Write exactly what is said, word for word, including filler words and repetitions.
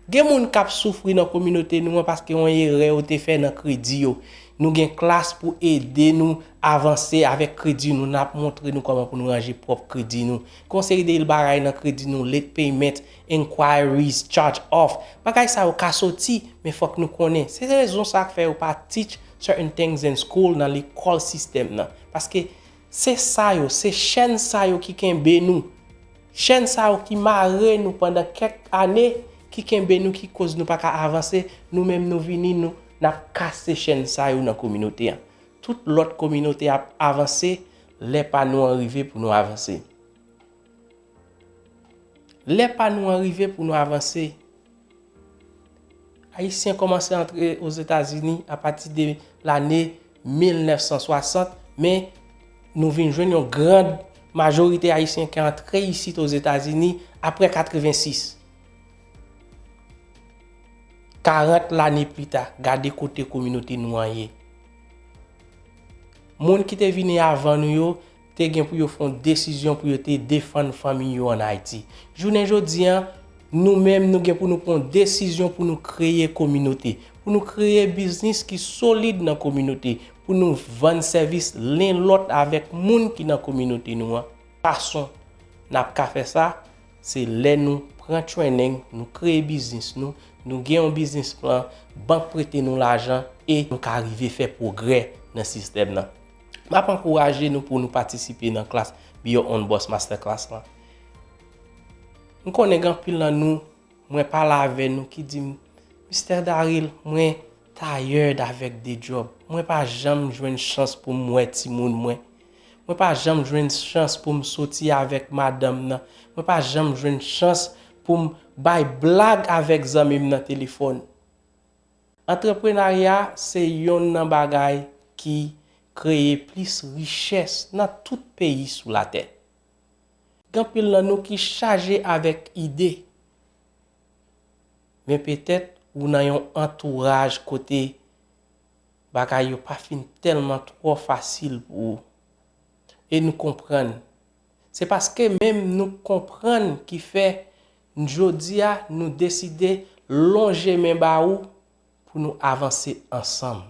Gen moun k ap soufri nan kominote nou an paske yon erè yo te fè nan kredi yo. Nou gen klas pou ede nou avanse avèk kredi nou, n ap montre nou kòman pou nou ranje pwòp kredi nou. Gen yon seri de bagay nan kredi nou, late payment, inquiries, charge off. Bagay sa yo ka soti, men fòk nou konnen. Se rezon sa k fè yo pa teach certain things in school nan lekòl sistèm nan. Paske se sa yo, se chèn sa yo ki kenbe nou. Chèn sa yo ki mare nou pandan kèk ane, ki kenbe nou, ki koz nou pa ka avanse, nou menm nou vini, nou, n ap kase chèn sa yo nan kominote an. Tout lòt kominote ap avanse, lè pa nou an rive pou nou avanse. Lè pa nou an rive pou nou avanse. Ayisyen kòmanse antre Ozetazini apati de lane mil nèf san swasant, men nou vin jwenn yon gran majorite Ayisyen ki antre isit Ozetazini apre katrevensis. Karant lane pita, gade kote kominote nou an ye. Moun ki te vini avan nou yo te gen pou yo fè yon desizyon pou yo te defann fanmi yo ann Ayiti. Jounen jodi a, nou menm, nou gen pou nou pran yon desizyon pou nou kreye kominote, pou nou kreye biznis ki solid nan kominote, pou nou vann sèvis len lòt avèk moun ki nan kominote nou an. Fason n ap ka fè sa, se lè nou pran training, nou kreye biznis nou, nou gen yon biznis plan, bank prete nou lajan e nou ka rive fè pwogrè nan sistèm nan. M ap ankouraje nou pou nou patisipe nan klas Be Your Own Boss Masterclass lan. M konnen gen anpil nan nou, mwen pale avè nou ki di m, Mistè Daryl, mwen tired avèk de djòb. Mwen pa janm jwenn chans pou m wè timoun mwen. Mwen pa janm jwenn chans pou m soti avèk madanm nan. Mwen pa janm jwenn chans pou m bay blag avèk zanmi m nan telefòn. Antreprenarya se yonn nan bagay ki kreye plis richès nan tout peyi sou latè. Gen anpil nan nou ki chaje avèk ide, men petèt ou nan yon antouraj kote bagay yo pa fin tèlman twò fasil pou ou. E nou konprann. Se paske menm nou konprann ki fè jodi a nou deside lonje men ba ou pou nou avanse ansanm.